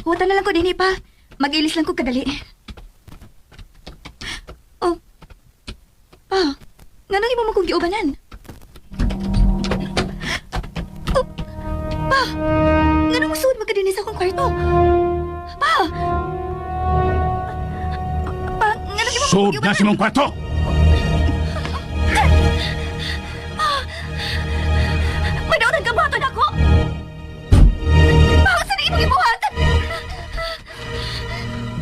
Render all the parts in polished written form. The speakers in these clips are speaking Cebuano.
Huwatan na lang ko dinhi pa. Mag-ilis lang ko kadali. Oh. Pa, nganong imo mo kong giubanan? Oh, pa, nganong musuod mo ka dinhi sa akong kwarto? Pa! Pa, nganong imo mo kong Sud na giubanan? sa imong kwarto! Madaot ang kabuhaton ako! Pa, sa na imong gibuhat?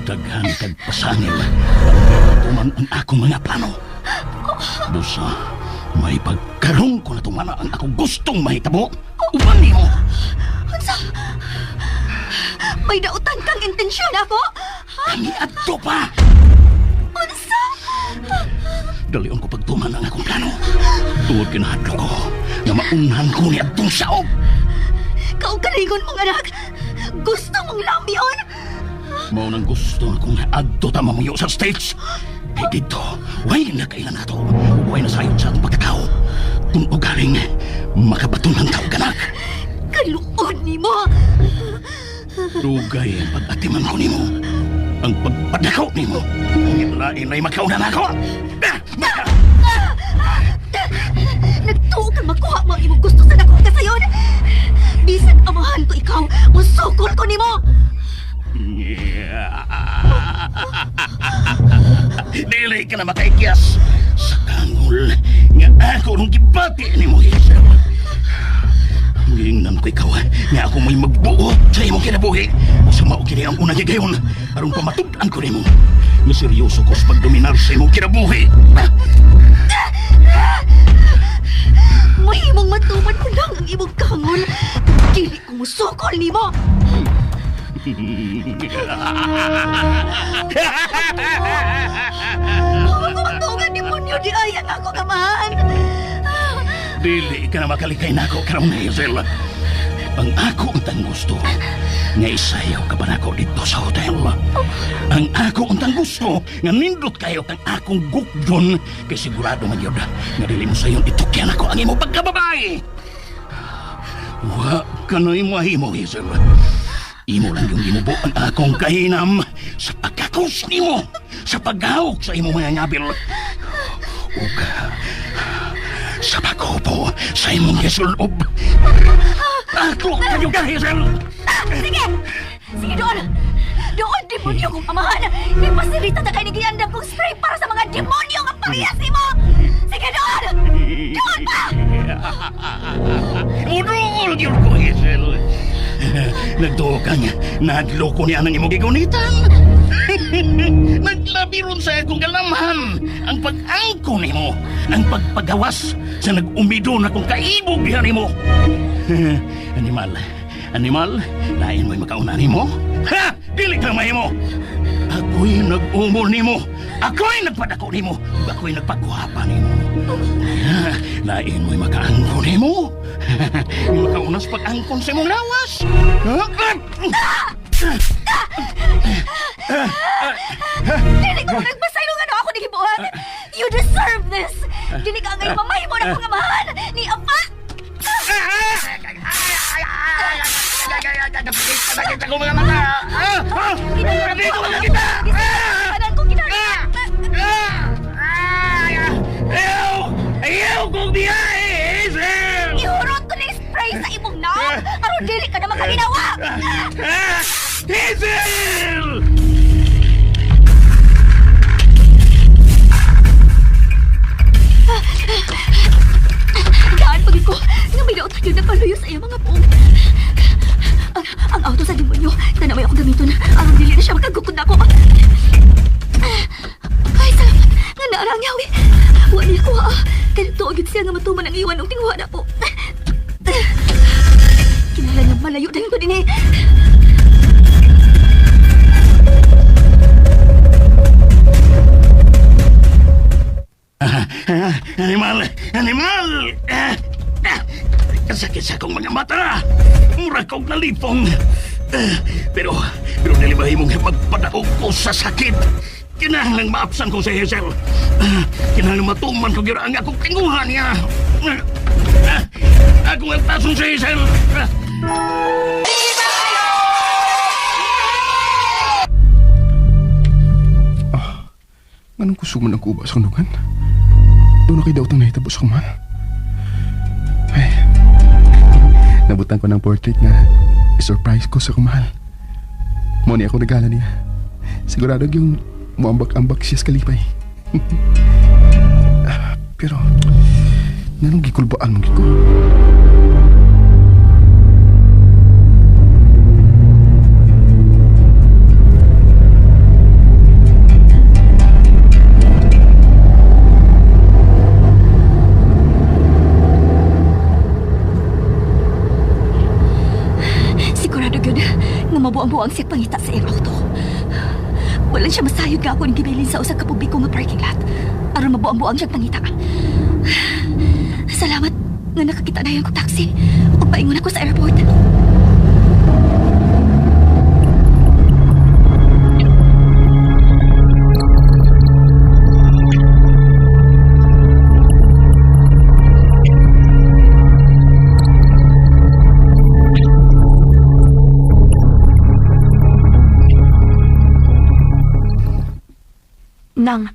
Daghan kag pasangil. Tuman ang akong mga plano. Busa, may pagkarong ko na tumana ang akong gustong mahitabo. Uban nimo. Unsa? May dautan kang intensyon ako? Kami adto pa. Unsa? Dalion ko pagtuman ang akong plano. Tuod kinahadlo ko nga maunhan ko ni adtong saob. Kaugalingon mong anak! Gusto mong lambion? Mao nang gusto akong adto ta mamuyo sa States. Kay dito, way na kailan nato. Way na sayod sa atong pagkatao. Kung ugaling, makabaton ang tao ganak. Kaluod nimo! Dugay ang pag-atiman ko nimo. Ang pagpadakaw nimo. Ang lain ay makauna na ako. Ah! Nagtuo kang makuha mo ang imong gusto sa dako kasayon! Bisan amahan ko ikaw, musukol ko nimo! Dili ka na makaikyas sa kangol nga ako nung gibati nimo, Hazel. Giingnan ko ikaw nga ako mo'y magbuo sa imong kinabuhi. Sa mao kini ang unang higayon aron pamatud-an ko nimo nga seryoso ko sa pagdominar sa imong kinabuhi. Mahimong matuman ko lang ang imong kangol kung dili ko musukol nimo! Huwag ko magtuogan demonyo di ay ang ako kamahan! Dili ka na makalikay nako karon, Hazel. Ang ako untang gusto nga isayaw ka pa nako dito sa hotel. Ang ako untang gusto nga nindot kayo kang akong gukdon kay sigurado man yun nga dili mo sayon itukyan ako ang imong pagkababae. Wa ka na mahimo, Hazel. Imo lang yung gimubo ang akong kahinam sa pagkakos nimo, sa paghawk sa imong mga ngabil. Ug sa paghupo sa imong gisulob. Ako kayo ka, Hazel! Sige! Sige doon! Doon, demonyo kong amahan! Ipasirita na kay ni giandam kong spray para sa mga demonyo nga parehas nimo! Sige doon! Doon pa! Udol yun ko, Hazel! Nagduo ka nga, nadloko niya ng imong gigunitan. Naglabi ron sa akong galamhan ang pag-angko nimo, ang pagpagawas sa nag-umido na kong kaibog diha nimo. Animal, animal, lain mo'y makauna nimo. Ha! Dili ka mahimo! Ako'y nag-umol nimo. Ako'y nagpadako nimo. Ako'y nagpagwapa nimo. Ha, lain mo'y makaangkon nimo. Makaunas pag-angkon sa imong lawas. Dili ko nagpasaylo nga ako ni gibuhat! You deserve this! Dili ka angay mamahimo na akong amahan! Ni Apa! Sakit ako mga mata! Dito ko kita! Kanan ko kinahanglan! Ayaw! Ayaw kong biyahe, Hazel! Ihurot ko ni spray sa imong naong aron dili ka na makaginawa! Hazel! Daan pagid ko nga may daot yun nagpaluyo sa iyang mga puong. Ang auto sa demonyo, tanaway ako gamiton aron dili na siya makagukod nako. Ay, salamat nga naarang yawi. Wa niya kuha. Kay nagtuo gid siya nga matuman ang iwan og tinguha na po. Kinahanglan nga malayo dayon ko dinhi. Animal! Animal! Ah, ah, Kasakit sa akong mga mata! Mura kong nalipong! Ah, pero dili ba himong magpadaog ko sa sakit? Kinahanglang maapsan ko si Hazel. Ah, kinahanglang matuman ko gyud ang akong tinguha niya. Ah, ah, akong antason si Hazel. Ah. Nganong kusog man ang kuba sa kandugan? Doon na kay daw tang nahitabo sa kumahal. Ay, nabutan ko ng portrait nga surprise ko sa kumahal. Mo ni ako nagala niya. Sigurado yung muambak-ambak siya sa kalipay. Ah, pero, nganong gikulbaan mong ko? Sigurado gyud nga mabuang-buang siya pangita sa iyang auto. Wala siya masayod nga ako ning gibilin sa usa ka publiko nga parking lot. Aron mabuang-buang siya pangita. Salamat nga nakakita na ko taxi. Ug paingon ako sa airport. Nang,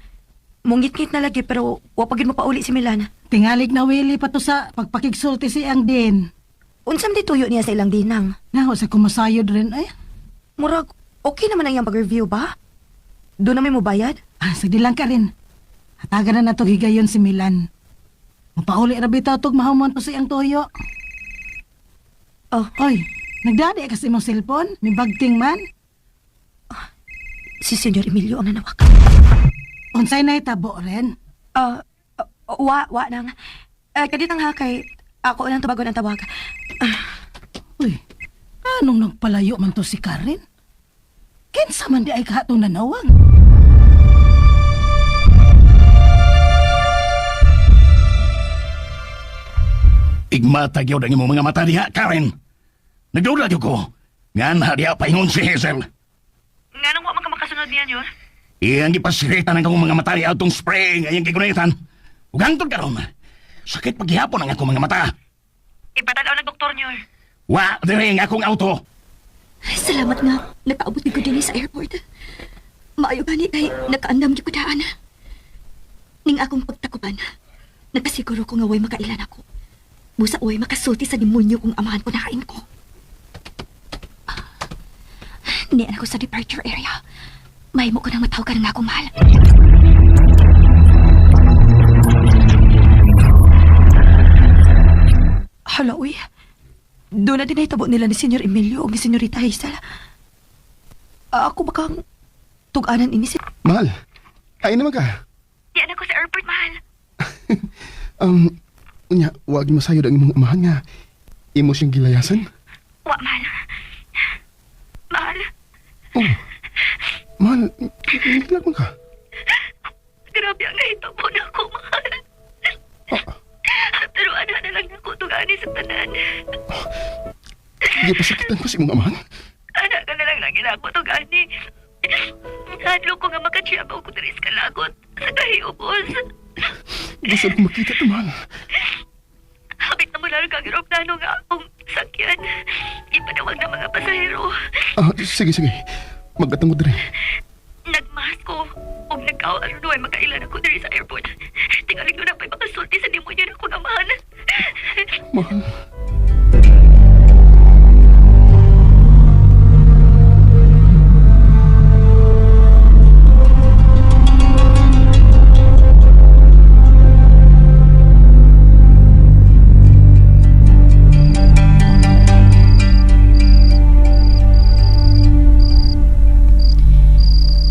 mungit-ngit na lagi pero wapagin mo pa uli si Milan. Tingalig na Willie pa to sa pagpakigsulti si ang din. Unsam di tuyo niya sa ilang dinang. Naho sa kumasayod rin ay. Murag, okay naman ang iyang pag-review ba? Doon na may mubayad? Ah, sagdi lang ka rin. Hatagan na nato higayon si Milan. Mapauli ra bitaw tog mahuman pa sa iyang toyo. Oh. Oy, nagdadi kasi imong cellphone, may bagting man. Si Senyor Emilio ang nanawag. Unsay na itabo rin? Ah, wa, wa nang. Eh, kaditang ha kay ako lang tubagon ang tawag. Uy, anong nagpalayo man to si Karen? Kinsa man di ay kahatong nanawag? Igmata gyud ang imong mga mata diha, Karen. Nagduda gyud ko. Ngan diha paingon si Hazel. Nganong wa man ka makasunod niya yun? Iyang gipasiritan ang akong mga mata diha atong spray nga iyang gigunitan. Ug hangtod karon, sakit paghihapon ang akong mga mata. Ipatanaw ng doktor niyo. Wa diri ang akong auto. Salamat nga nakaabot ni ko dinhi sa airport. Maayo gani kay nakaandam gyud ko daan. Ning akong pagtakupan, nakasiguro ko nga way makailan ako. Busa way makasulti sa demonyo kung amahan ko nakain ko. Nian ako sa departure area. Mahimo ko nang matawagan ang akong mahal. Hala, uy. Doon na din ay tabo nila ni Senyor Emilio o ni Senyorita Hazel. Ah, ako bakang tug-anan ini si... Mahal, ay naman ka. Diyan ako sa airport, mahal. Unya, wag masayod ang imong amahan nga. Imo siyang gilayasan. Wa, mahal. Mahal, Oh, mahal, naglag man ka. grabe ang nahitabo na ako, mahal. Ah, Pero ana na lang ako tug-ani sa tanan. gipasakitan ko sa imong amahan. Ana ka na lang lang ako tug-ani. Hadlo ko nga makatsyabaw ko diri sa kalagot sa kahiubos. Gusto ko makita to, mahal. Habit na mula kang eroplano nga akong sakyan. Ipanawag na mga pasahero. Ah, sige, sige. Magatang ko diri. Nagmask ko. Ug nagkaw aron ay makailan ako diri sa airport. Tingalig na pa'y makasulti sa demonyo na akong amahan. Mahal.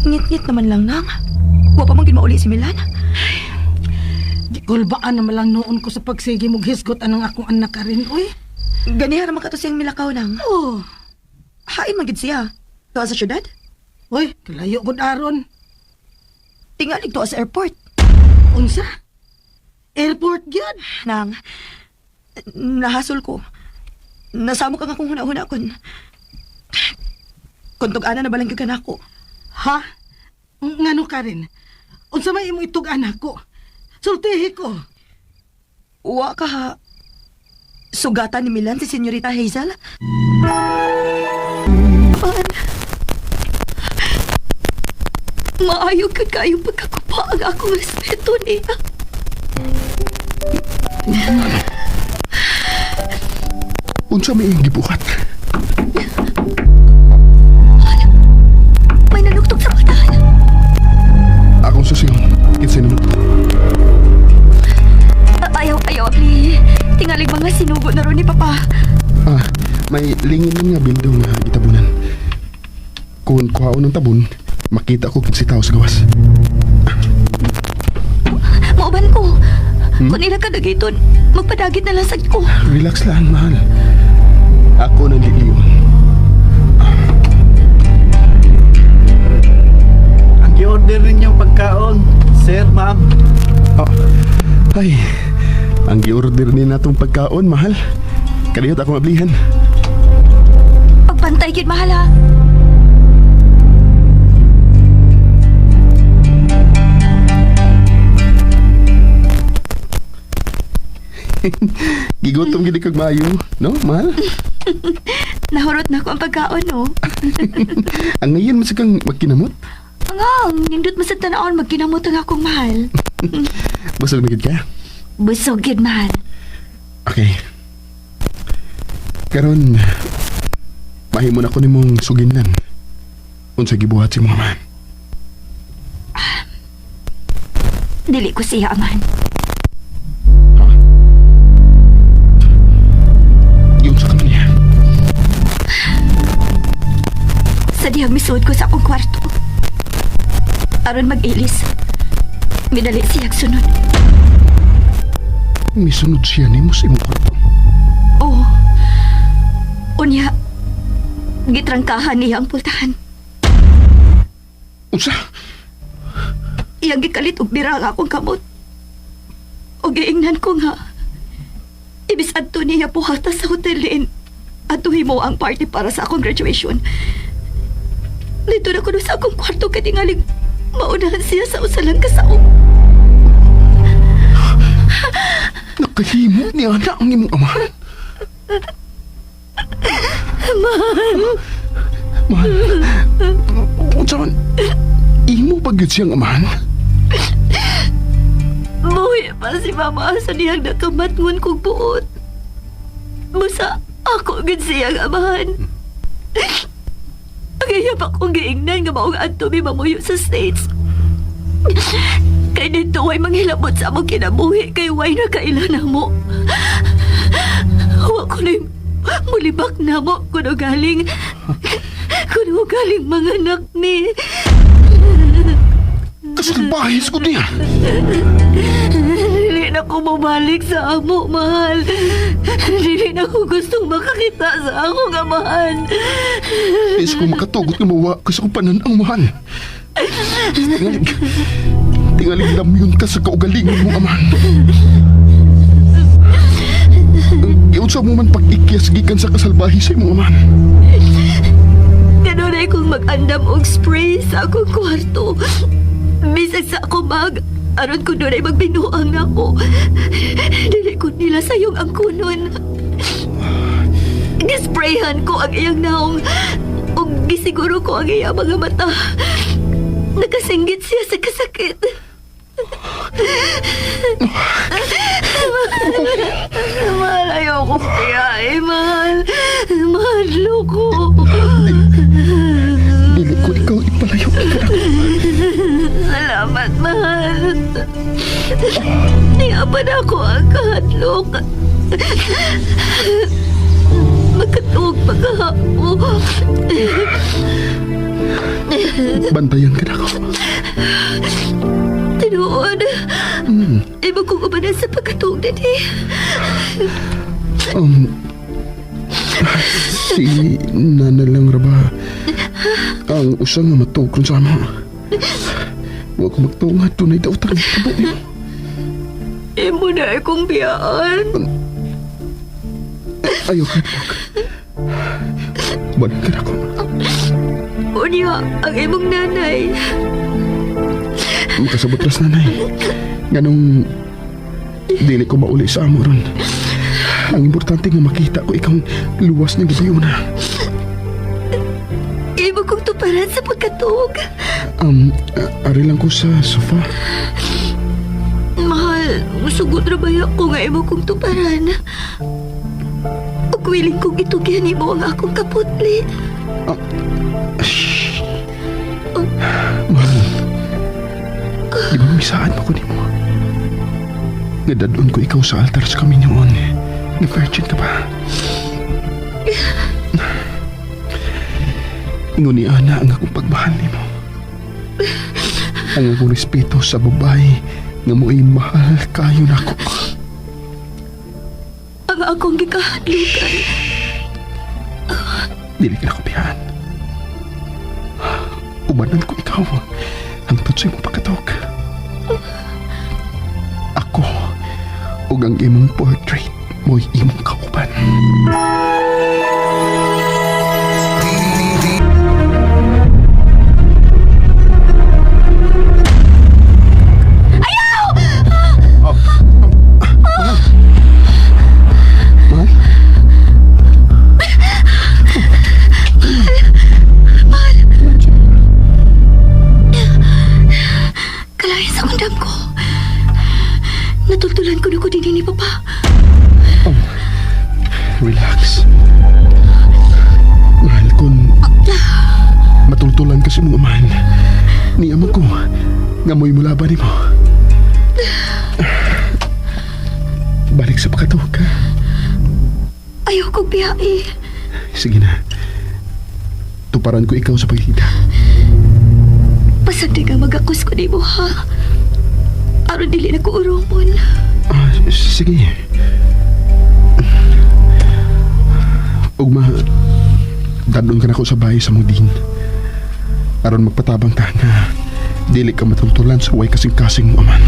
Ngit-ngit naman lang nang. Wa pa man gid mauli si Milan. Gikulbaan naman lang noon ko sa pagsige mo hisgot anang akong anak ka rin, uy. Ganiha ra man kato siyang milakaw nang. Oh, Hain man gid siya. Tuwa sa syudad. uy, kalayo gud aron. Tingalig tuwa sa airport. Unsa? Airport gyud. Nang, nahasol ko. Nasamo ka nga kung huna-huna kon. Kung tug-ana na balang gyud ka nako. Ha? Ngano ka rin? Unsa may imo itog anak ko? Sultihi ko. Wa ka ha. Sugatan ni Milan si Senyorita Hazel? Man. Maayo gud kaayo pagkakupa ang akong respeto niya. Unsa may iyong gibuhat? May nanuktok sa putahan. Akong susiyon. Kinsay nanuktok. Ayaw, ayaw, Abli. Tingalig mga sinugo na ron ni Papa. Ah, may lingin man nga bildo nga gitabunan. Kung kuhaon ng tabon, makita ko kinsay tao sa gawas. Mauban ko. Kung ila ka dagiton, magpadagit na lang sad ko. Relax lang, mahal. Ako nang liliwan. Ang gi-order ninyong pagkaon, sir, ma'am. Oh, ay, ang gi-order ni natong pagkaon, mahal. Kaniyot akong ablihan. Pagbantay gid, mahal ha. Gigutom gid kag maayo, no, mahal? Nahurot na ko ang pagkaon, no? Ang ngayon man sa kang magkinamot. Ang nindot man sa tanawon, magkinamot ang akong mahal. Busog na gid ka. Busog gid, mahal. Okay. Karon mahimo na ko nimong suginlan. Unsa gibuhat si mama? Dili ko siya amahan. Ha? Yun sa kaman niya. Sa dihang misuod ko sa akong kwarto. Aron mag-ilis. Midali siyang sunod. Misunod siya nimo sa imong kwarto. Oo. Unya, gitrangkahan niya ang pultahan. Unsa? Iyang gikalit og bira ang akong kamot. O giingnan ko nga, ibis adto niya buhata sa hotel din. Adto himo ang party para sa akong graduation. Dito na kuno sa akong kwarto kay tingaling maunahan siya sa usalang kasaong. Nakahimo ni ana ang imong amahan. Mahal. Mahal. Unsa man? Imo pa gyud siyang amahan? Buhi pa si mama sa dihang nakamatngon kong buot. Busa ako gud siyang amahan. Ang iya pa kong giingnan nga maong adto mi mamuyo sa States. Kay dito way manghilabot sa among kinabuhi kay way na kaila na mo. Wa ko na mulibak na mo kuno galing mga anak ni. Kasalbahis ko niya. Dili na ko mabalik sa amo, mahal. Dili na ko gustong makakita sa akong amahan. Is ko makatugot nga mawa ka sa akong pananaw, mahal. Tingalig. Tingalig lamyon ka sa kaugalingon mong amahan. Giunsa mo man pag-ikyas gikan sa kasalbahi sa imong amahan. Kanunay kong mag-andam og spray sa akong kwarto. Bisag sa akong bag, aron ko dunay magbinuang nako. Dili ko nila sayong ang kunon. Gisprayhan ko ang iyang naong ug gisiguro ko ang iyang mga mata. Nakasinggit siya sa kasakit. Mahal, ayoko kaya eh, mahal. Mahal, loko. Dili ko ikaw ipalayo ka. Salamat, mahal. Niyapan ako ang kahadlok. Magkatuog pa kahapo. Bantayan ka na ako. Tinuod. Iba kong umanan sa pagkatuog din eh. Um, si Nana lang ra ba ang usa nga matuog kung sa amo. Wa ko magtuong dunay daotang tabo. Imo na akong biyaan. Ayaw ka, Dok. Balik ka na ako. Unya, ang imong nanay. Makasabot ras nanay. Ganong dili ko mauli sa amo ron. Ang importante nga makita ko ikaw luwas ng gabi una. Imo kong tuparan tuparan sa pagkatog. Ari lang ko sa sofa. Mahal, sugot ra ba ko nga imo kong tuparan? Ug willing kong itugyan nimo ang akong kaputli. Shh. Mahal. Di ba misaad mo ko nimo? Nadadon ko ikaw sa altar sa kami noon. Na virgin ka ba? Ingon ni Ana ang akong pagmahal nimo. Ang akong respeto sa babae nga mo'y mahal kayo nako. Ang akong gikahadlukan. Dili ka na kupihan. Ubanan ko ikaw. Hangtod sa imong pagkatok. Ako ug ang imong portrait mo'y imong kauban. Ayaw! Mahal? Kalahin sa kundam ko. Natultulan ko na ko din ni Papa. Oh, relax. Mahal kung matultulan ka sa imong amahan. Ni ama ko, nga mo'y mulaban nimo. Balik sa pagkatuog ka. Ayaw kong biyae. Sige na. Tuparan ko ikaw sa paghida. Pasagdi nga magakos ko nimo ha. Aron dili na ko urumon. Ah, sige. Ugma, dadon ka na ko sa bahay sa mong din. Aron magpatabang ta nga dili ka matultulan sa way kasing-kasing mo aman.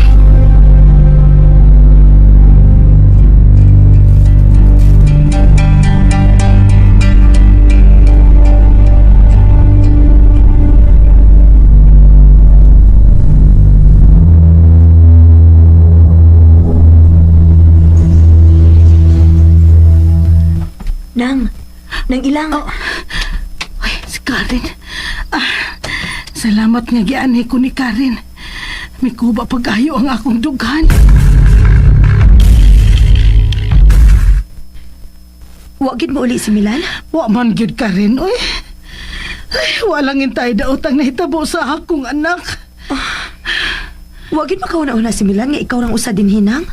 Nang, nang ilang. Oh. Ay, si Karen. Ah, salamat nga gianhi ko ni Karen. Mikuba pag-ayo ang akong dughan. Wa gid mo uli si Milan? Wa man gyud Karen, oy. Ay, walang intay daot ang nahitabo sa akong anak. Wa gid makauna-una si Milan nga ikaw rang usa din hinang.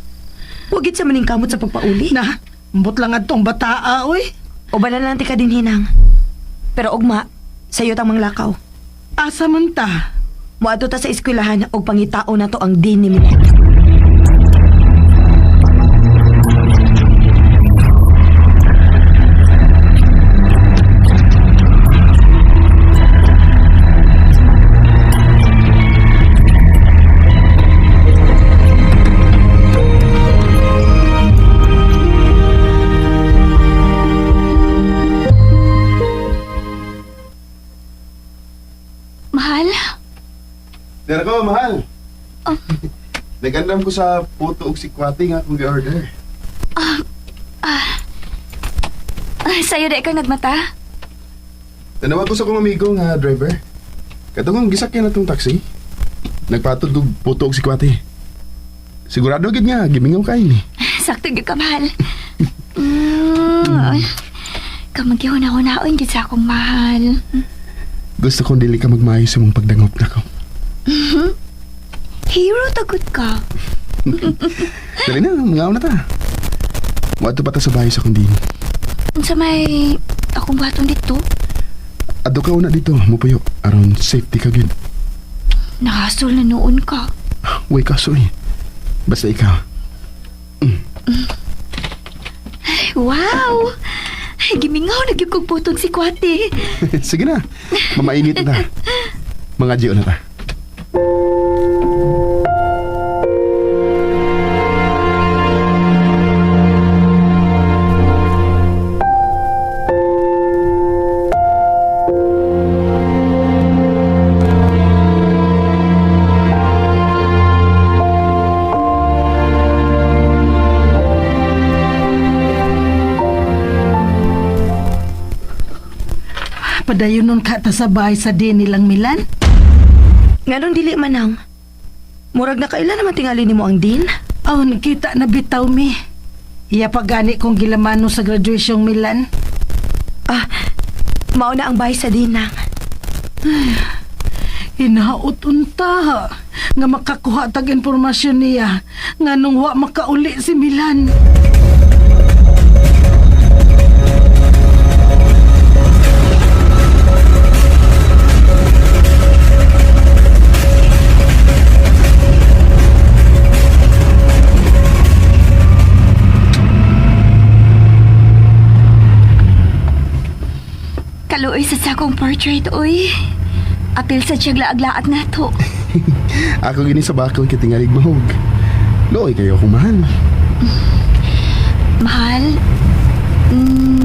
Wa gid sa maningkamot sa pagpauli. Na, ambot lang atong bataa, oy. O bala lang ti ka din hinang. Pero ugma, sayo tang manglakaw. Asa man ta? Moadto ta sa eskwelahan og pangitao nato ang din ni Milan. Mahal, Dara ko, mahal. Nagandam ko sa puto og sikwate nga akong gi-order. ah, sayo di ka nagmata? Tanawag ko sa akong amigo nga driver. Katong gisakyan na tong taxi. Nagpatod og puto og sikwate. Sigurado gid nga gimingaw kay ni. Sakto gyud ka, mahal. Mm. Kamagyahuna-hunaon gyud sa akong mahal. Gusto kong dili ka magmaayo sa mong pagdangop nako. Hero tagot ka. Dali na, mga na ta. Moadto pa ta sa bahay sa akong din. Unsa may akong buhaton dito? Adto ka una dito, mupuyo aron safety ka gyud. Nakasol na noon ka. Way kaso eh. Basta ikaw. Ay, wow! Ay, gimingaw na gyud kog putong si Kwate. Sige na. Mamainit na ta. Mga Gio na ta. Padayonon ka ta sa bahay sa din nilang Milan? Nganong dili manang? Murag nakaila naman tingali nimo ang din. Oh, nakita na bitaw mi. Iya pa gani kong gilamano sa graduation Milan. Ah, mao na ang bahay sa din nang. Hinaot unta nga makakuha tag impormasyon niya nga nung wa makauli si Milan. Kaluoy sa sakong portrait, oy. Apil sa siyang laag-laag na to. Ako gini sa bakol kay tingalig mahog. Luoy kayo akong mahal. Mahal,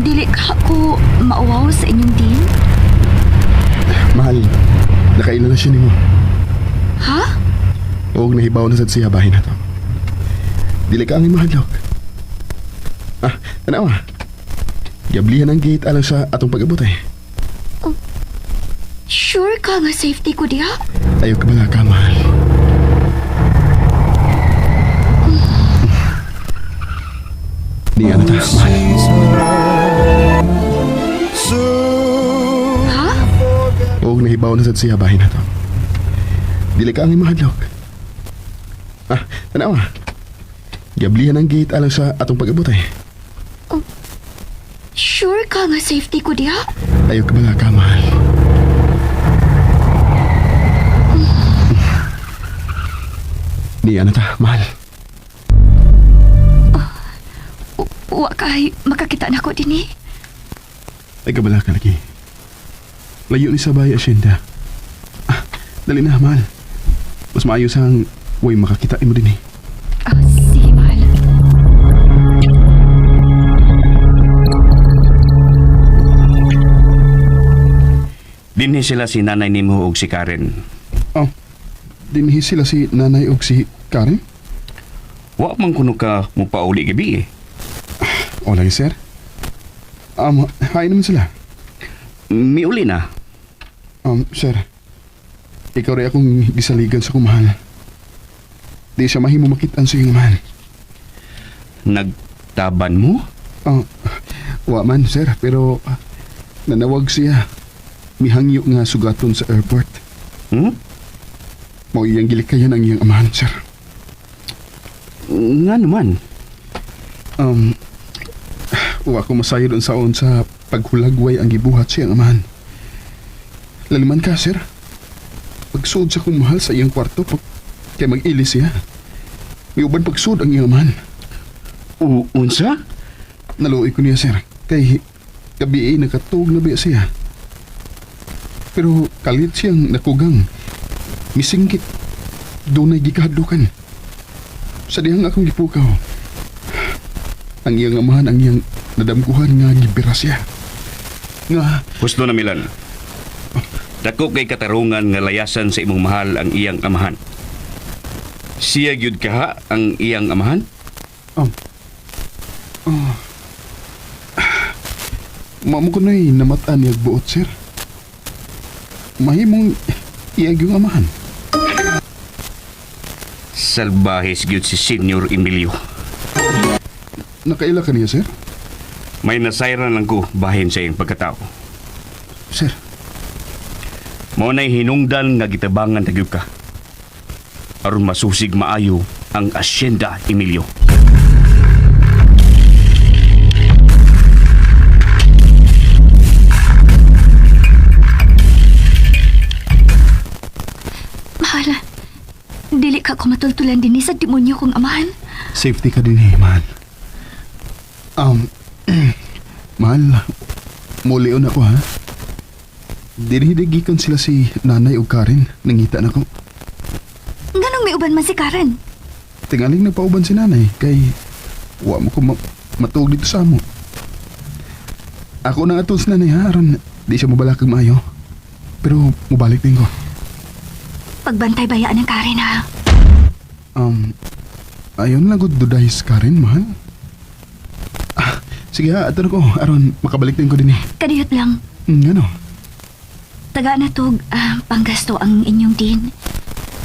dili ka ko mauwaw sa inyong din? Mahal, nakaila na siya nimo. Ha? Og nahibaw na sad siya bahin na to. Dili ka ang mahadlok. Ah, tanawa. Gablihan ang gate alang sa atong pag-abot eh. Sure ka nga safety ko diha? Ayaw ka bala ka, mahal. Di ano ta, mahal. Ha? Og nahibaw na sad siya bahin na to. Dili ka ang mahadlok. Ah, tanawa. Gablihan ang gate alang sa atong pag-abot eh. Sure ka nga safety ko diha? Ayaw ka bala ka, mahal. Di ano ta, mahal. Wa kay makakita na ko dinhi. Ay kabala ka lagi. Layo ni sa bahay asyenda. Ah, dali na, mahal. Mas maayos ang way makakita mo din eh. Ah, sige, mahal. Dinhi sila si nanay nimo ug si Karen. Oh, dinhi sila si nanay og si Karen? Wa man kuno ka mupauli gabi eh. O lagi, sir. Hain naman sila. Miuli na. Sir, ikaw rin akong gisaligan sa kumahal. Di siya mahimo makitaan sa iyong mahal. Nagtaban mo? Oh, wa man, sir, pero nanawag siya. Mihangyo nga sugaton sa airport. Hmm? Mao iyang gilikayan ang iyang amahan, sir. Nga naman. Wa ko masayod unsaon sa paghulagway ang gibuhat siyang amahan. Laliman ka, sir. Pagsuod sa kong mahal sa iyang kwarto, kay mag-ilis siya. Miuban pagsuod ang iyang amahan. Unsa? Naluoy ko niya, sir. Kay gabi eh, nakatuog na biya siya. Pero kalit siyang nakugang. Misingkit. Dunay gikahadlukan. Sa dihang akong gipukaw. Ang iyang amahan, ang iyang nadamkuhan nga gibira siya. Nga, Husto na Milan. Dako kay katarungan nga layasan sa imong mahal ang iyang amahan. Siya gyud kaha ang iyang amahan? mamo ko na'y namataan niyag buot, sir. Mahimong iyag yung amahan. Salbahis gyud si Senior Emilio. Nakaila ka niya, sir? May nasayran lang ko bahin sa iyang pagkatao. Sir, Mao na'y hinungdan nga gitabangan ta gyud ka. Aron masusig maayo ang asyenda Emilio. Mahal, dili ka ko matultulan dinhi sa demonyo kong amahan. Safety ka din eh, mahal. Mahal, mulion ako ha. Dinhidigikan sila si nanay o Karen. Nangita na ko. Nganong may uban man si Karen? Tingaling nagpauban si nanay kay wa mo ko matuog dito sa amo. Ako na atol si nanay ha, aron di siya mabalakag maayo. Pero mubalik din ko. Pagbantay bayaan ng Karen ha. Ayon lang gud duday si Karen, mahal. Ah, sige ha, ato na ko aron makabalik din ko din eh. Kadiyot lang. Ano? Taga na tog panggasto ang inyong din.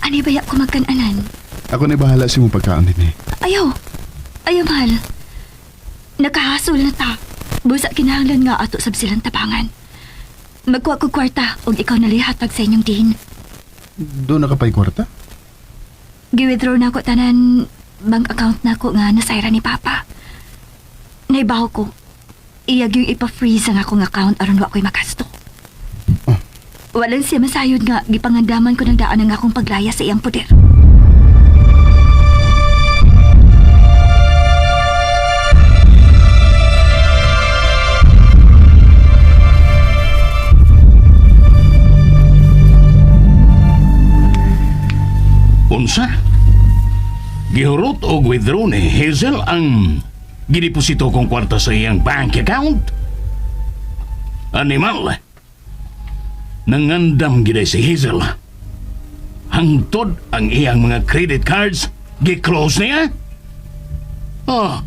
Ani baya ko magkananan? Ako na bahala sa imong pagkaon din eh. Ayaw. Ayaw, mahal. Nakahasol na ta. Busa kinahanglan nga ato sab silang tabangan. Magkuha ko kwarta og ikaw na lihatag sa inyong din. Doon na ka pa'y kwarta? Gi-withdraw na ako tanan bank account na ako nga nasayra ni Papa. Naibaw ko. Iyag yung ipa-freeze ang akong account aron wa ko'y makasto. Oh. Walang siya masayod nga gipangandaman ko ng daan ang akong paglaya sa iyang poder. Unsa? Gihurot og withdraw ni Hazel ang gideposito kong kwarta sa iyang bank account? Animal! Nangandam giday si Hazel. Hangtod ang iyang mga credit cards, gi-close niya? Oh,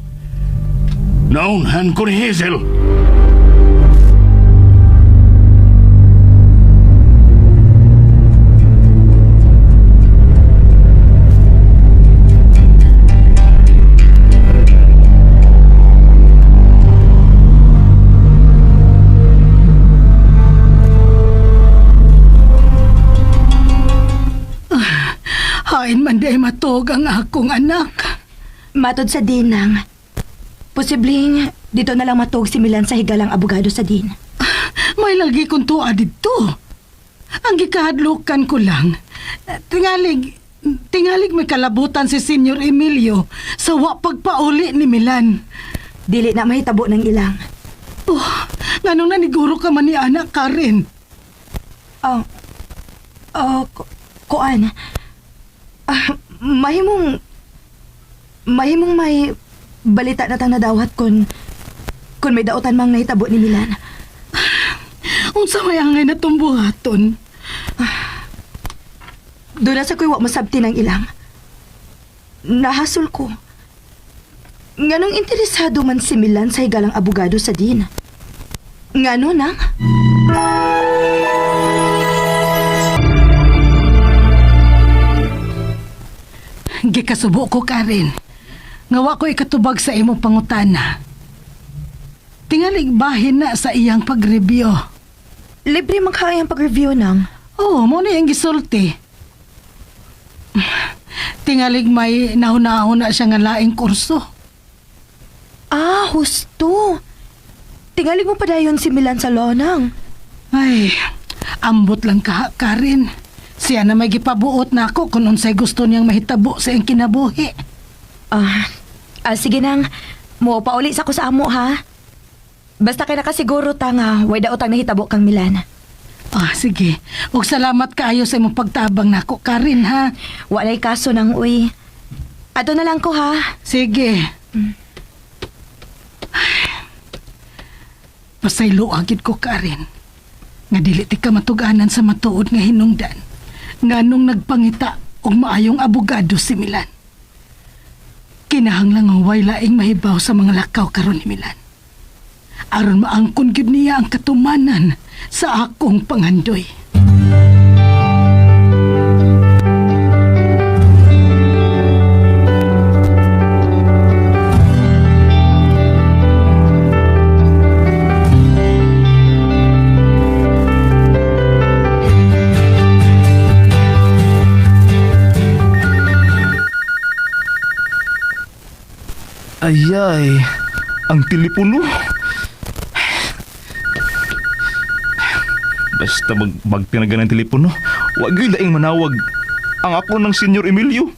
naunhan ko ni Hazel. Hain man di ay matuog ang akong anak. Matod sa din nang. Posibleng dito na lang matuog si Milan sa higalang abogado sa din. May lagi kong tuwa dito. Ang gikahadlukan ko lang. Tingalig, tingalig may kalabutan si Senyor Emilio sa wa pagpauli ni Milan. Dili na mahitabo ng ilang. Oh, nganong naniguro ka man ni anak Karen? Ah, kuan. Ah, mahimong mahimong may balita na tang nadawat kon may dautan mang nahitabo ni Milan. Unsa may angay na tumbuhaton? Doon na sa kuy wa masabti ng ilang. Nahasol ko. Nganong interesado man si Milan sa higalang abogado sa din? Ngano nang? Gikasubo ko Karen. Nga wa ko ikatubag sa imong pangutana. Tingalig bahin na sa iyang pag-review. Libre man kaya ang pag-review nang. Oo, mo na iyang gisulti. Tingalig may nahuna-huna siya nga laing kurso. Ah, husto. Tingalig mo pa dayon si Milan sa lonang. Ay, ambot lang ka, Karen. Siya na may gipabuot na ako kung unsay gusto niyang mahitabo sa iyang kinabuhi. Ah, sige nang. Mo pauli sa ko sa amo ha. Basta kay nakasiguro ta nga way daotang nahitabo kang Milan. Ah, sige. Ug salamat kaayo sa imong pagtabang nako, Karen, ha? Walay kaso nang uy. Ato na lang ko ha. Sige. Ay, pasaylo agid ko, Karen. Nga dili ti ka matuganan sa matuod nga hinungdan. Nga nung nagpangita og maayong abogado si Milan. Kinahanglan nga way laing mahibaw sa mga lakaw karon ni Milan. Aron maangkon gyud niya ang katumanan sa akong pangandoy. Ayay, ang telepono. Basta magtinaga ng telepono, wag gyud laing manawag. Ang ako ng Senyor Emilio.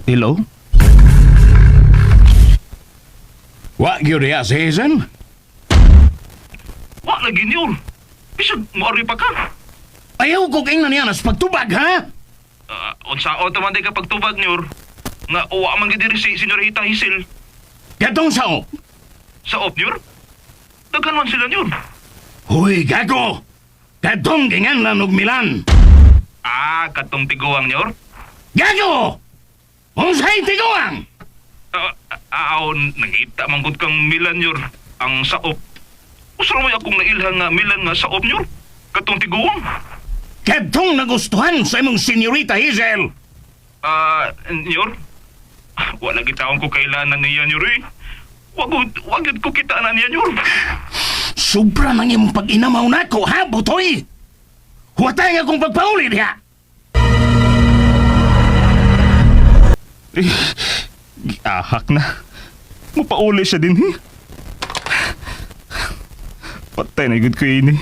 Hello? Wa gyud diha si Hazel? Wa lagi niyor. Bisag moari pa ka. Ayaw ko kay niya nas pagtubag, ha? Unsaon ta man day ka pagtubag niyor? Nga uwa man gid diri si Senyorita Hisil. Katong sao? Sa op niyor? Daghan man sila niyor. Huy, gago! Katong ginganlan og Milan! Ah, katong tiguang niyor. Gago! Unsay tiguang? Aw, nangita man gud kang Milan yor ang saop. Usa mo akong nailhan nga Milan nga saop nyor. Katong tiguang. Kadtong nagustuhan sa imong senyorita Hazel. Nyor? Wala gitawon ko kailanan niya nyor eh. Wag wag gyud ko kita na niya nyor. Sobra nang imong pag-inamaw nako, ha, Butoy? Huwatay nga akong pagpauli diha. Eh, giahak na. Mapauli siya din eh. Patay na gud ko ini.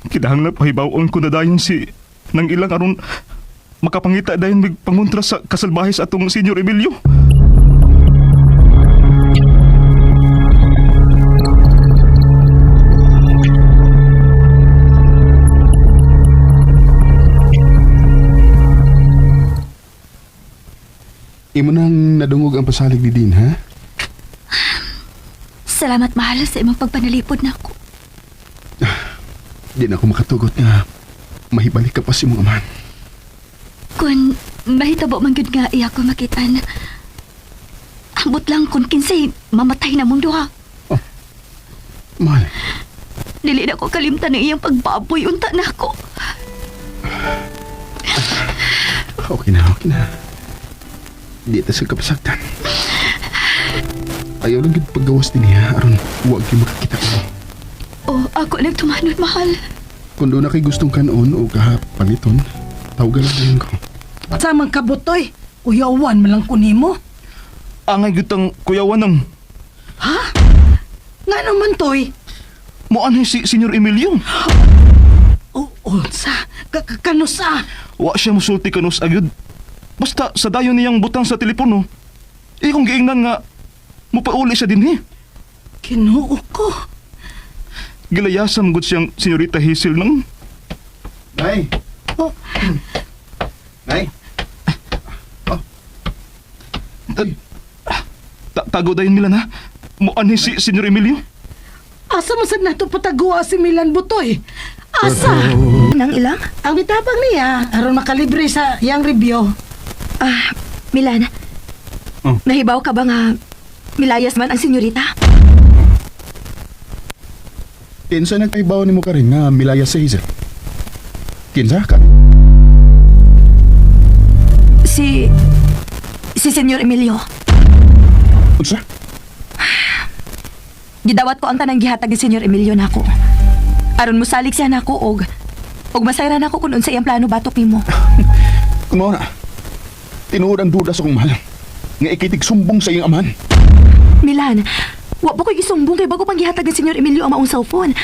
Kinahanglan pahibaw-on ko na dayon si nang ilang aron makapangita dayon mig pangontra sa kasalbahe sa atong Senyor Emilio. Imo nang nadungog ang pasalig ni Dean, ha? Salamat mahal sa imong pagpanalipod nako. Di na ako makatugot nga mahibalik ka pa sa imong amahan. Kun mahitabo man gyud nga iya ko makitaan. Ambot lang kun kinsay mamatay na mong duha. Mahal, Dili na ko kalimtan ang iyang pagbaboy unta nako. okay na, okay na. Di ta sa kapasagtan. Ayaw lang gid paggawas din niya aron huwag gyud makakita ko. Oh, ako nagtumanon mahal. Kung doon na kay gustong kanon o kahapaliton, tawagan lang dayon ko. Samang kabutoy, kuyawan man lang ko nimo. Angay gyud tang kuyawan nang Ha? Nga naman toy? moanhi si Senyor Emilio. O, unsa? Kanusa? Wa siya musulti kanus agyud. Basta sa dayon niyang butang sa telepono. Ikong giingnan nga mupauli siya dinhi. Kinuo ko. Gilayasan gud siyang Senyorita Hazel nang Nay! Oh, Nay! Tago dayon nila na. Moanhi si Senyor Emilio. Asa mo sad nato patagua si Milan Butoy? Asa? Nang ilang? Ang mitabang niya aron makalibre sa iyang review. Ah, Milan. Oh. Nahibaw ka ba nga milayas man ang senyorita? Kinsa nagpaibaw nimo ka rin nga milaya sa Hazel? Kinsa ka? Si Senyor Emilio. Unsa? Gidawat ko ang tanang gihatag ni Senyor Emilio nako. Aron mosalig siya nako og masayra nako kung unsa iyang plano batok nimo. Kung mao na, tinuod ang duda sa kong mahal. Nga ikitig sumbong sa iyong amahan. Milan, wa pa ko'y gisumbong kay bago pang gihatag ni Senyor Emilio ang maong cellphone.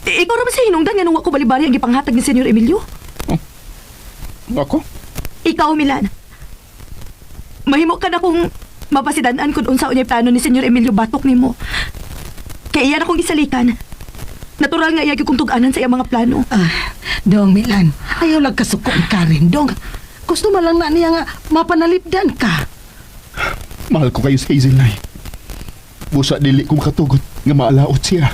Ikaw ra man sa hinungdan nga wa ko balibari ang gipanghatag ni Senyor Emilio. Ako? Ikaw, Milan. Mahimo ka na kung mapasidan-an kung unsa unyay plano ni Senyor Emilio batok nimo. Kay iya na kong gisalikan. Natural nga iya gyud kong tug-anan sa iyang mga plano. Ah, dong Milan, ayaw lang kasuko ang Karen, dong. Gusto man lang na niya nga mapanalipdan ka. Mahal ko kayo sa Hazel, Nay. Busa dili ko makatugot nga maalaot siya.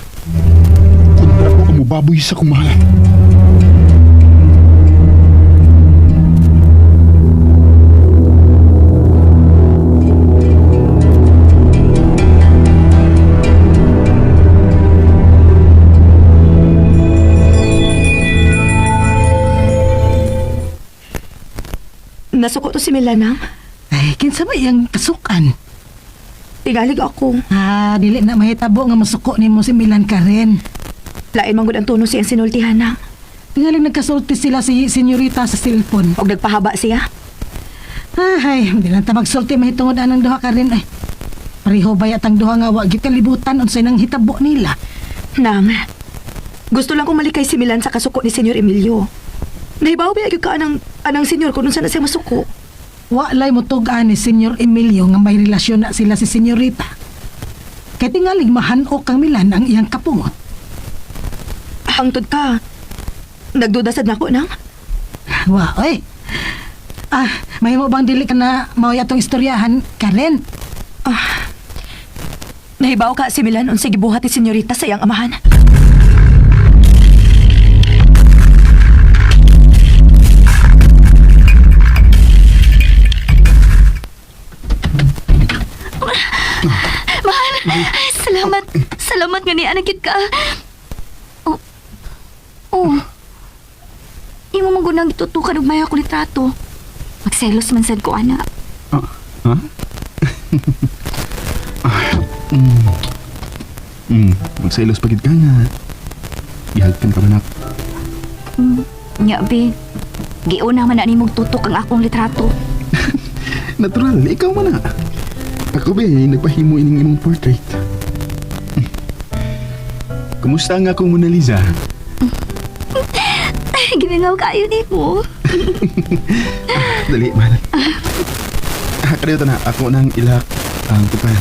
Kontra ko ang mubaboy sa kong mahal. Nasuko to si Milan, ha? Ay, kinsa ba iyang kasukan? Tigalig ako. Ah, dili na mahitabo nga masuko nimo si Milan Karen. Lain man gud ang tono siyang sinultihan na. Tingaling nagkasulti sila si senyorita sa cellphone. Og nagpahaba siya. Ay, hindi lang ta magsulti mahitungod anang duha Karen ay. Pareho ba yatang duha nga wa gyud kalibutan unsay nang hitabo nila. Nang, gusto lang kong malikay si Milan sa kasuko ni Senyor Emilio. Nahibaw ba gyud ka anang senyor kung unsa na siya masuko? Wa lay mo tug-an ni Senyor Emilio nga may relasyon na sila si senyorita. Kay tingalig mahanok kang Milan ang iyang kapungot. Hangtod ka. Nagduda sad nako nang. Wa, oy. Ah, mahimo bang dili ka na mao atong istoryahan, Karen? Nahibaw ka si Milan unsa gibuhat ni senyorita sa iyang amahan. Salamat. Salamat nga ni anak ka. Oh. Oh. Imo man gunang gitutukan og maya ko litrato. Magselos man sad ko ana. Ah, ha? Ah, mm. Magselos pagid ka nga. Gihagkan ka manak. Nya be. Giuna man na nimog tutok ang akong litrato. Natural, ikaw man na. Ako ba, eh, nagpahimo ining imong portrait. Kumusta ang akong Mona Lisa? Ay, gimingaw kayo nimo. Dali, mahal. Ah, kaniyo na, ako nang ilak ang tukan.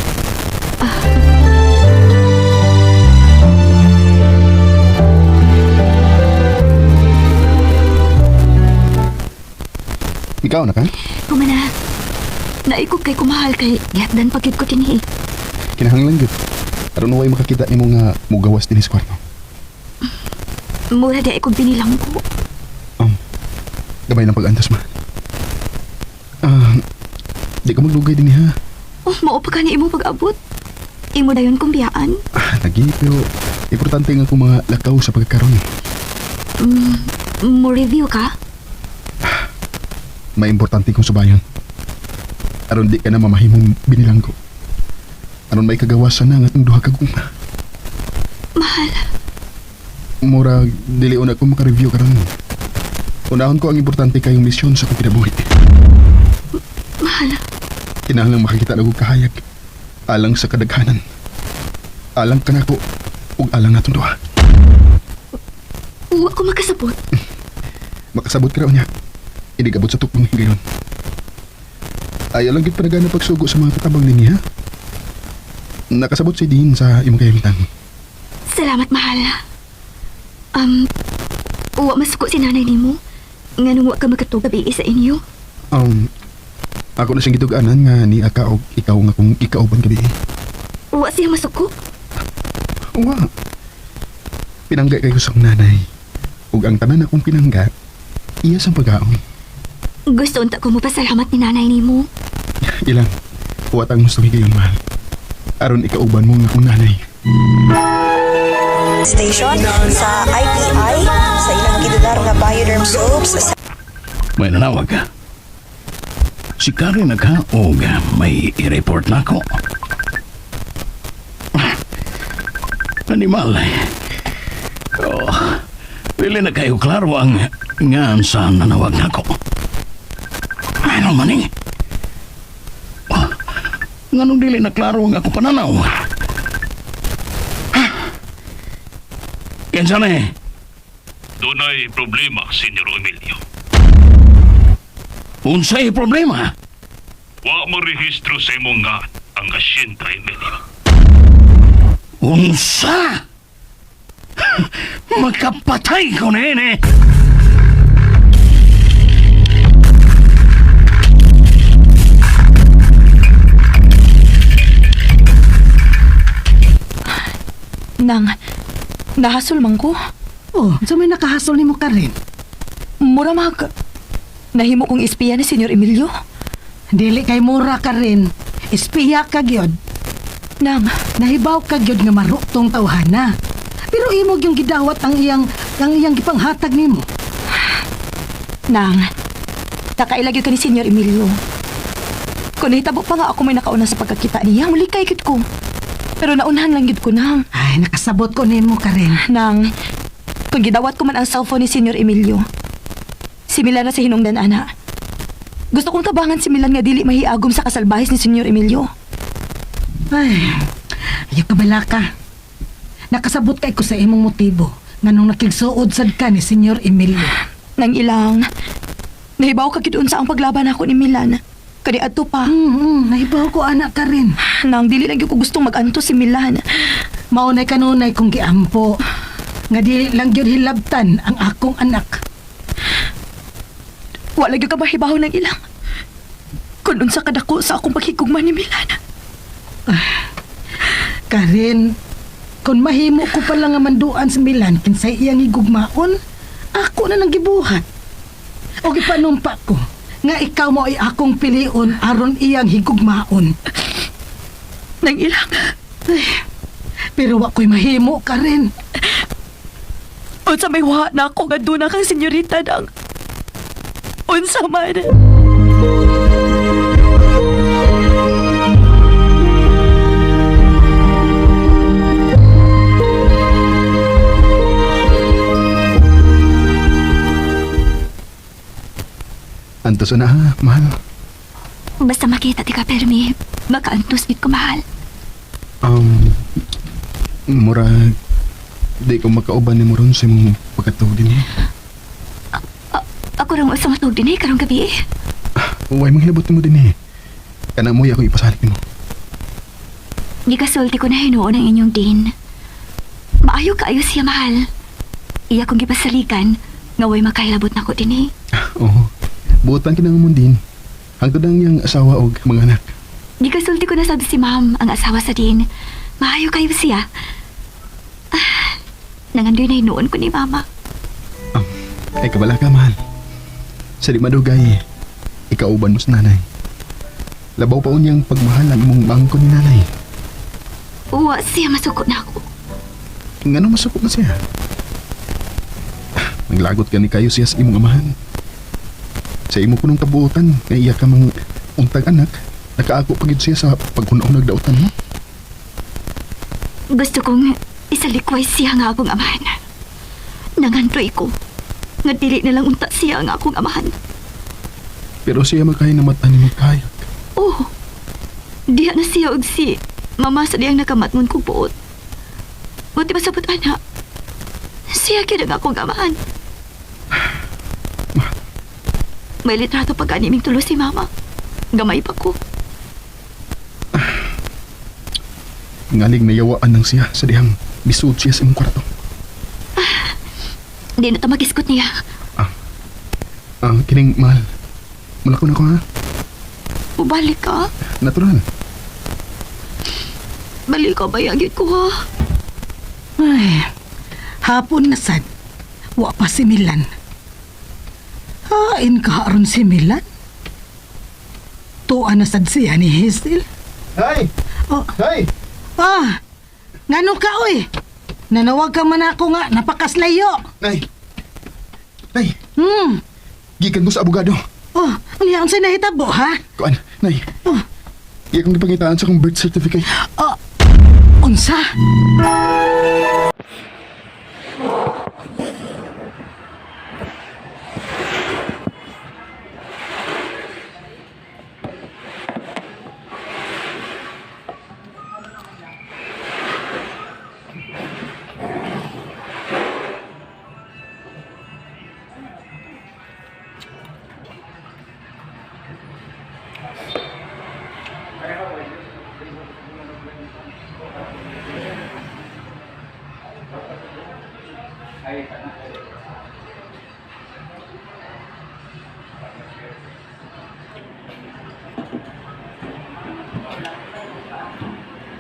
Ikaw na ka? Kumana. Naikog kay kumahal kay gihatdan pagid ko dinhi. Kinahanglan gyud. Aron way makakita nimo nga mugawas dinhi sa kwarto. Mura di ikog binilang ko. Gamay lang pag-antos, ma. Ah, di ka maglugay dinhi ha. Oh, mao pa kani imong pag-abot. Imo dayon kong biyaan. Ah, lagi, pero importante nga kung mga lakaw sa pagkakaroon. Mo review ka? May importante kong subayon. Aron di ka na mamahimong binilang ko. Aron may kagawasan na ang atong duha ka gugma. Mahal. Mura, dili una ko makareview karon. Unahon ko ang importante kayong misyon sa akong kinabuhi. Mahal. Kinahanglang makakita na kong kahayag. Alang sa kadaghanan. Alang kanako ug alang natong duha. Wa ko makasabot. Makasabot ka raw niya. Inigabot sa tukmang higayon. Ayaw lang gid panagana pagsugo sa mga katabang ninyo, ha? Nakasabot si Dean sa imong kahimtang. Salamat, mahal. Wa masuko si nanay nimo. Nganong wa ka makatug gabi sa inyo. Ako na siyang gitug-anan nga ni aka og ikaw nga kung ikauban gabi. Wa siya masuko. Wa. Pinangga kayo sa akong nanay. Ug ang tanan akong pinangga, iya sang pagkaon. Gusto unta ko mopasalamat ni nanay nimo. Ilang, huwat ang gusto higayon, mahal. Aron ikauban mo nga akong nanay. Station sa IPI sa ilang gidudar nga Bioderm soaps sa May nanawag ka. Si Karen naghaog, may i-report na ako. Animal. Oh, pili na kayo klaro ang ngan sa nanawag na ako. Ano man eh? Oh, nganong dili na klaro ang ako pananaw? Kinsa na eh? Dunay problema, Senyor Emilio. Unsay problema? Wa mo rehistro sa imong nga ang asyenta, Emilio. Unsa? Makapatay ko na yun eh! Nang, nahasol man ko. Oh, sa may nakahasol nimo Karen. Mura mag... Nahimo kong espiya ni Senyor Emilio. Dili kay mura Karen. Espiya ka gyud. Nang, Nahibaw ka gyud nga marutong tawhana. Pero imo gyung gidawat ang iyang gipanghatag nimo. nang, nakaila gyud ka ni Senyor Emilio. Kung nahitabo pa nga ako may nakauna sa pagkakita niya, muli kay gyud ko. Pero naunhan lang gyud ko, nang. Ay, nakasabot ko nimo Karen. Nang, kung gidawat ko man ang cellphone ni Senyor Emilio, si Milan na sa hinungdan, ana. Gusto kong tabangan si Milan nga dili mahiagom sa kasalbahis ni Senyor Emilio. Ay, ayaw ka balaka. Nakasabot kay ko sa imong motibo nganong nakigsuod sad ka ni Senyor Emilio. Nang ilang, nahibaw ka gid unsa ang paglaban ako ni Milan. Kani adto pa, Nahibaw ko anak Karen. nang dili lang gyud ko gustong mag-anto si Milan. Maunay kanunay kong giampo. Nga di lang gyud hilabtan ang akong anak. Wala gyud ka mahibaw ng ilang. Kun unsa kadako sa akong paghigugma ni Milan. Karen, kung mahimo ko pala nga manduan sa Milan kinsay iyang higugmaon, ako na nang gibuhat. O gipanumpa ko nga ikaw mo ay akong pilion aron iyang higugmaon. Nang ilang, Ay, pero wa ko'y mahimo ka rin. Unsa may wa na ako nga duna kang senyorita dang. Unsa man. Antos na ha, mahal. Basta makita ti ka, Permi. Makaantos gid ko, mahal. Murag, di ko makauban ni mo ron sa imong pagkatuog din eh. Ako rang usa matug din eh, karong gabi eh. Uway, manghilabot mo din eh. Kanang mo, ako ipasalik nimo. Gikasulti ko na hinuon ang inyong din. Maayo kaayo siya, mahal. Iya kong gipasalikan, nga way makahilabot na ko din eh. Oo. Buotan kinang mo din. Hangtod ang iyang asawa og mga anak. Gikasulti ko na sabi si ma'am, ang asawa sa din. Maayo kayo siya. Ah, nangandoy na hinuon ko ni mama. Ay, kabala ka, mahal. Sa di madugay, ikauban mo sa nanay. Labaw pa unyang pagmahal ang imong bangko ni nanay. Uwa siya masuko na ako. Ngano masuko na siya? Naglagot gani kayo siya sa imong amahan. Sa imo kunong kabuotan, nga iya ka mang untag anak, nakaako pa gyud siya sa paghunong nagdautan mo. Gusto kong isalikway siya nga akong amahan. Nangandoy ko. Nga dili na lang unta siya nga akong amahan. Pero siya magkaya na mata ni magkayak. Oh, diha na siya og si mama sa diyang nakamatngon kong buot. Buti pa sabot ana. Siya gyud ang akong amahan. May litrato pa ganiming tulo si mama. Gamay pa ko. Ngalig nayawaan nang siya sa dihang bisuod siya sa imong kwarto. Di na ta magiskot niya. Ah, kining mahal. Mulako na ko ha. Bubalik ka. Natural. Balik ka bayagit ko ha. Ay, hapon na sad. Wa pa si Milan. Hain ka aron si Milan? Tuwa na sad siya ni Hazel. Hay! Oh, Hay! ah, ngano ka oy? Nanawag ka man ako nga, napakaslayo. Nay! Nay! Hmm. Gikan ko sa abogado. Oh, unya unsay nahitabo ha? Kuan, Nay. Oh. Iya kong gipangitaan sa akong birth certificate. Oh, unsa?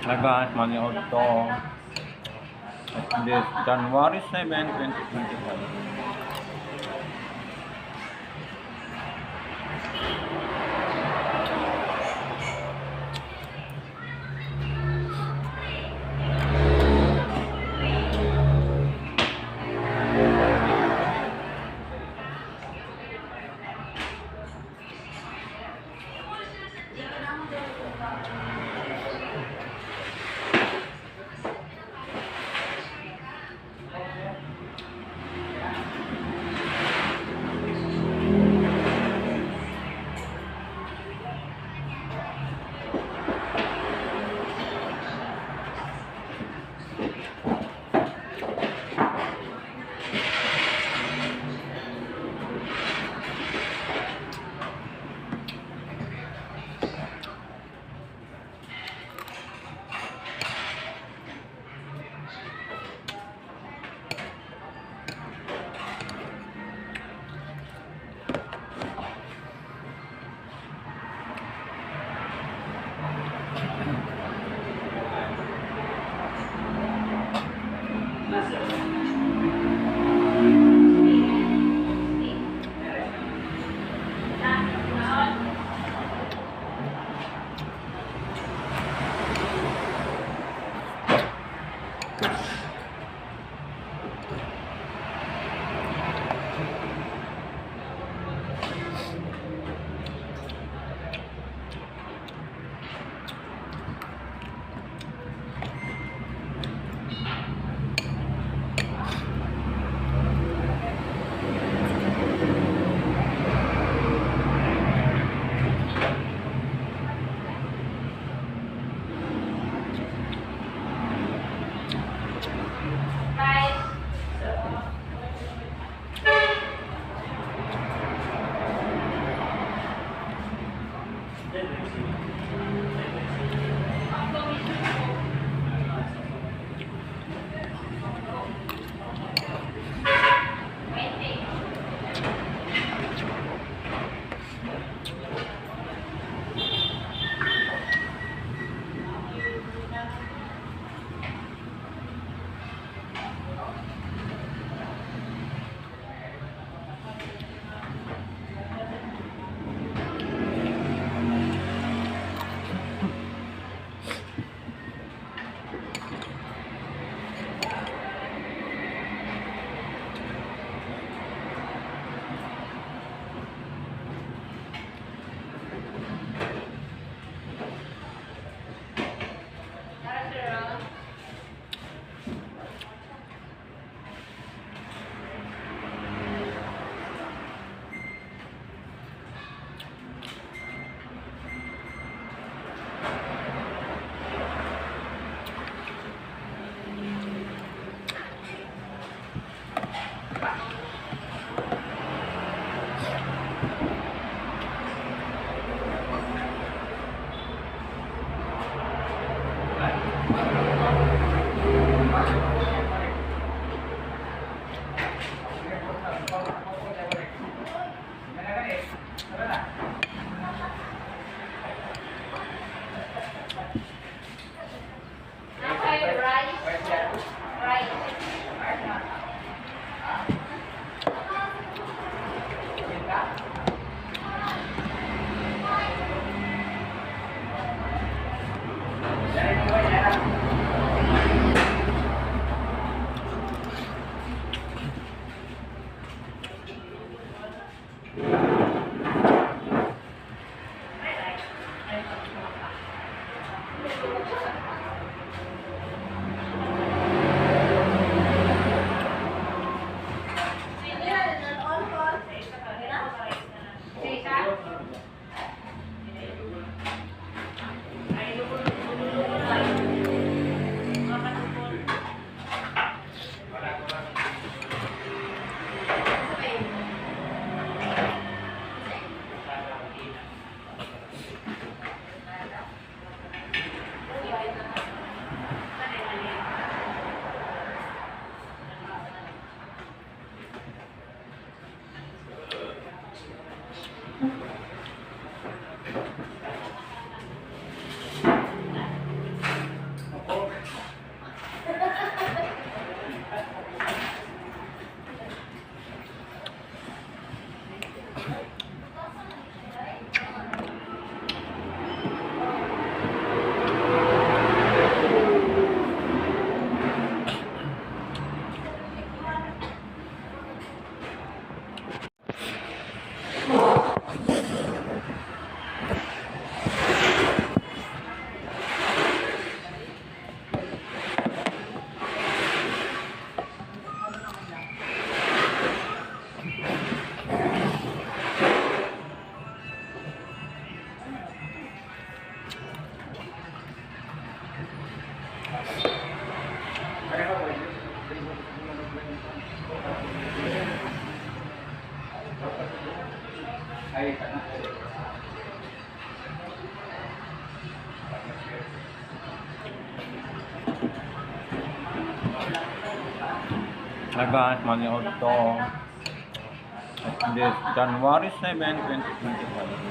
Hi guys, manood to. This January 7, 2025. Hi guys, manood to. This January 7, 2025.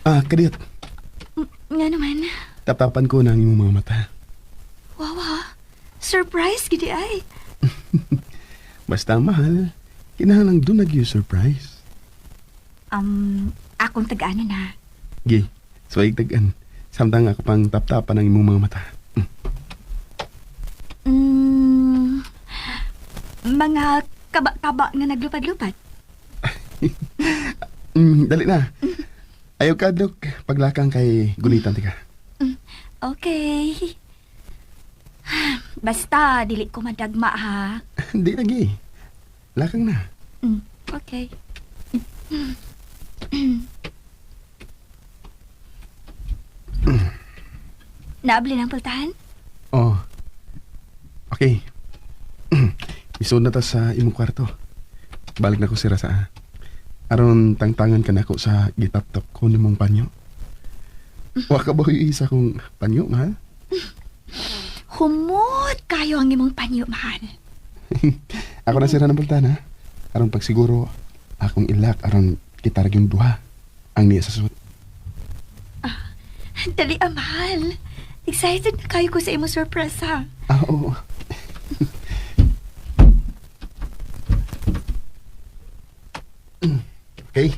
Ah, kadiyot. Nga naman. Taptapan ko na ang imong mga mata. Wow, ha? Surprise, gidi ay. Basta mahal, kinahanglang doon nag surprise. Akong tag-anan na. Gi, suwaig tagan. Samtang ako pang taptapan ang imong mga mata. Mga kaba-kaba nga naglupad-lupad. Dali na. Ayaw ka, Dok. Paglakang kay gunitan tika. Okay. Basta, dili ko madagma, ha? Hindi lagi. Lakang na. Okay. Naabli ng pultahan? Oh. Okay. Isod na ta sa imong kwarto. Balik na ko sira sa aron tangtangan ka nako sa gitap-tap ko nimong panyo. Wa ka ba isa kong panyo, mahal? Humot kayo ang imong panyo, mahal. Ako na sira ng pultahan, ha? Aron pagsiguro, akong ilak aron kita ra yung duha ang niya sa suot. Dali, ah, mahal. Excited na kayo ko sa imong surprise, ha? Ah, oo. Okay.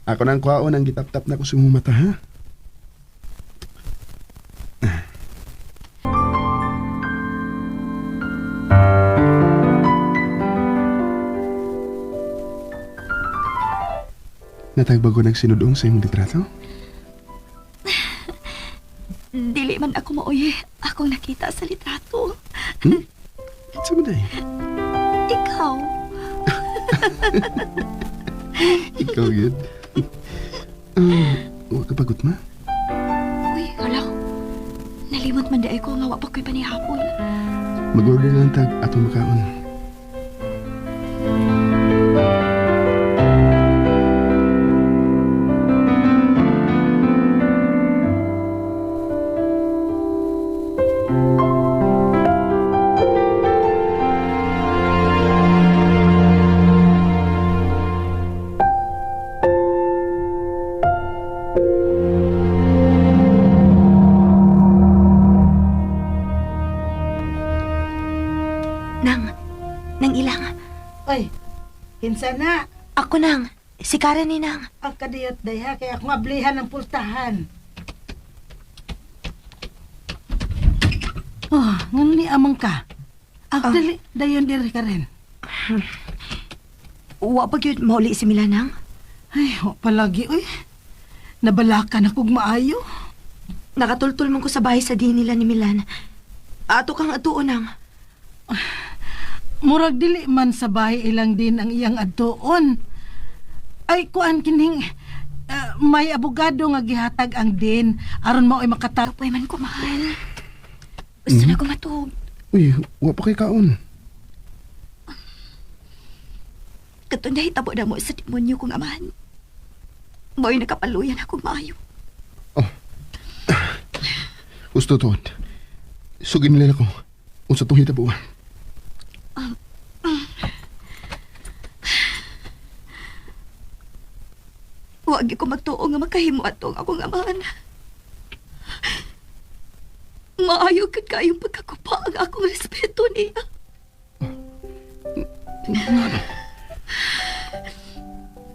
Ako na ang kwaon ang gitap-tap na ko sa imong mata, ha? Natagbago ng sinudong sa imong litrato? Dili man ako maoy akong nakita sa litrato. Sa mo day? Ikaw. Ikaw yun. Huwag ka pagod, ma. Uy, hala. Nalimot man di ay ko nga wa pa ko'y panihapon. Mag-order lang tag atong makaon. Nang, nang ilang. Ay, kinsa na? Ako nang, si Karen ni nang. Ang kadiyot dayha kay akong ablihan ang pultahan. Oh, ngan ni amang ka. Ang dali, dayon diri ka rin. Wa pa gyud mauli si Mila nang. Ay, wa palagi, uy. Nabalakan akong maayo. Nakatultul man ko sa bahay sa di nila ni Milan. Ato kang atuon ang. Murag dili man sa bahay ilang din ang iyang adtuon. Ay kuan kining may abogado nga gihatag ang din aron mao'y makata. Kapoy man ko, mahal. Gusto na ko matuog. Uy, wa pa kay kaon. Katong nahitabo na mo sa demonyo kong amahan. Mo'y nakapaluyan akong maayo. Gusto tuod. Sugin nila ko. Unsa tong hitabuan. Huwag ko magtuo nga makahimo atong akong amahan. Maayo gud kayong pagkakupa ang akong respeto niya.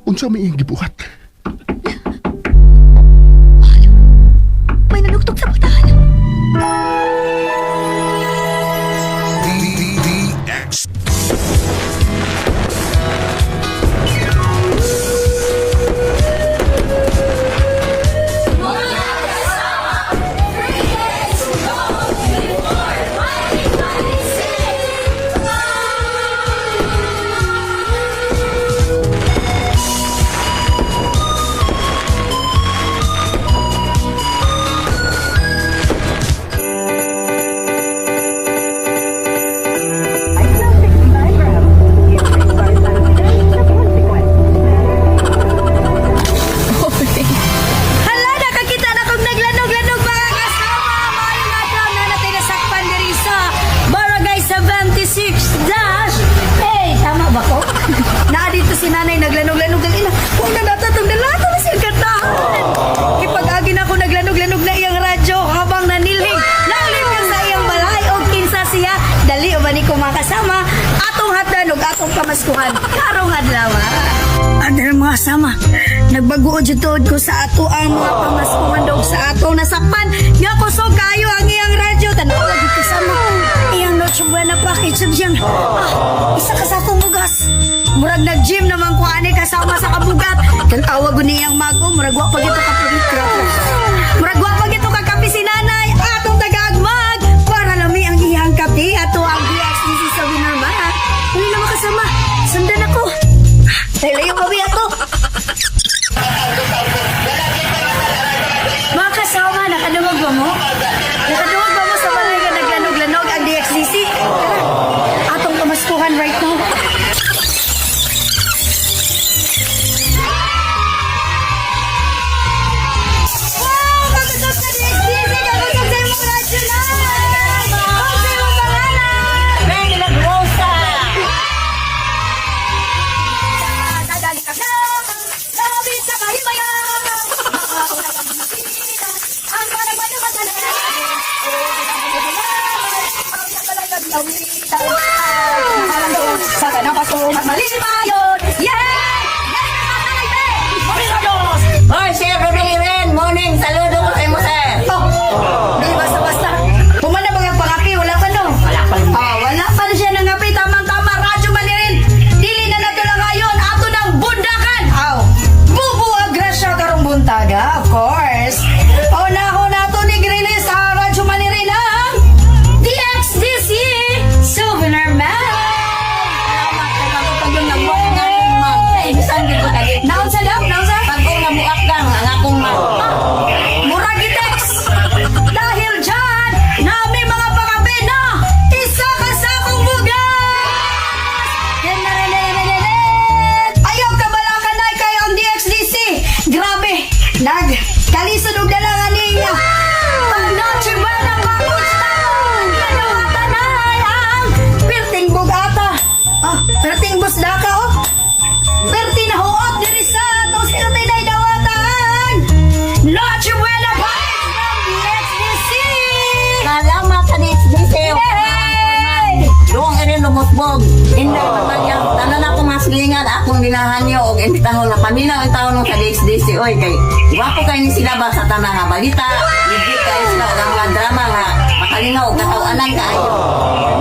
Unsa may iyang gibuhat? May nanuktok sa putahan. Hala, nakakita na kong naglanog-lanog mga kasama! Maayong adlaw na natin nasakpan diri sa Barangay 76 dash. Hey, tama ba ko? Na dito si nanay naglanog-lanog ang ina. Kung na natatong dalato na siyang katahan. Ipag-agi na ako naglanog-lanog na iyang radyo habang nanilhig. Lalim na sa iyang balay o kinsa siya. Dali o ba ni ko mga kasama? Atong hatdan ug atong pamaskuhan. Karong adlaw. Ano mga kasama? Nagbaguod jud tuod ko sa ato ang mga pamaskuhan daw sa atong nasakpan. Nga kusog kayo ang iyang radyo. Tanaw lagi kasama. Iyang Noche Buena package ug siyang isa ka sa akong bugas. Murag nag-gym naman ko ani kasama sa kabugat. Tan-awa gud niyang mago, murag wa pa gito ka. Murag wa pa gito ka kape si nanay. Atong tagaagmag para lami ang iyang kape ato ang DXDC sa Winarma. Uli na makasama. Sundan ako. Layo pa ba ato? Mga kasama, nakaduwag ba mo? Nakaduwag ba mo sa balay nga naglanog-lanog ang DXDC? Tara, atong pamaskuhan right now. Wow! Kakusog sa DXDC! Kakusog sa imong radyo na! Kakusog sa imong pangalan! Mary La Rosa! Hoy, Sir Rodriguez! Morning! Saludo ko sa imo, sir! Oh, di basta-basta. Pumana ba ang pangapi? Wala pa no? Wala pa. Oh, wala pa na siya nangapi. Tamang-tama, radyo manirin. Dili na nato lang ngayon. Ato ng bundakan. Aw, bubu agrasya karong buntaga, of course. O na ho na to ni Grilis sa radyo manirin ang DXDC Souvenir Man. Naon sa daw? Naon sa? Pag-ong namuak kang, ang akong ma'am. Muragitex! Dahil dyan, na may mga pakape na isa ka sa akong bugas! Denarelelelele! Ayaw kabalakan na kayo ang DXDC! Grabe! Nag, kalisod og dalangan niya! Pag Noche Buena package taon! Kanawatanay ang pirting bugata! Ah, pirting busdaka oh! Perti na huot diri sa atong silbi na dawatan! Noche Buena package from DXDC! Salamat sa DXDC. Yay! Doon ka rin lumutbog. Inday pa man yan. Tanan ako mas silingan akong ginahan niyo og imbitahon na paminaw ang taon sa DXDC oy kay wapo kay ni sila ba sa tanang nga balita. Legit kayo sila og ang mga drama nga makalingaw og kataw-anan kaayo.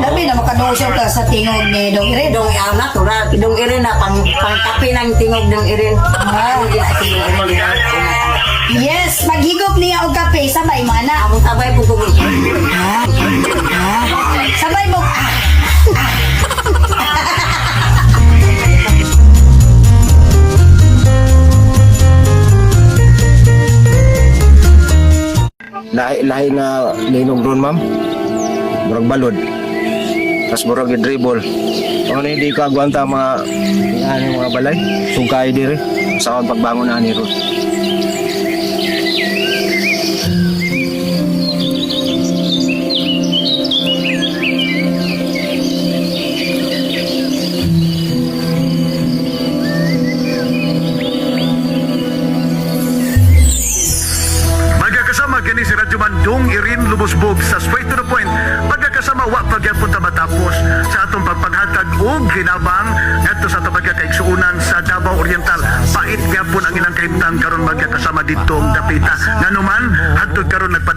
Labi na makadusaw ka sa tingog ni Dong Irin. Dong ang natural, dong irin na pang pangkape ng tingog dong irin. Ah, di na si dong irin. Yes, maghigop niya og kape sabay mo ana. Ako sabay po ko. Sabay mo. Lahi lahi na linog ron, ma'am. Murag balod. Tapos murag dribble. Ano na hindi ko agwanta mga ano, mga balay. Sungkay diri sa akong pagbangon na ni ron. Magkakasama kini si Radyo Mandong Irin Lubosbog sa Straight to the Point. Pagkakasama wa pagyapon ta matapos sa atong pagpanghatag og ginabang ngadto sa atong pagkakaigsuonan sa Davao Oriental. Pait gyapon ang ilang kahimtang karon magkakasama didtong dapita. Nganuman hantod karon nagpa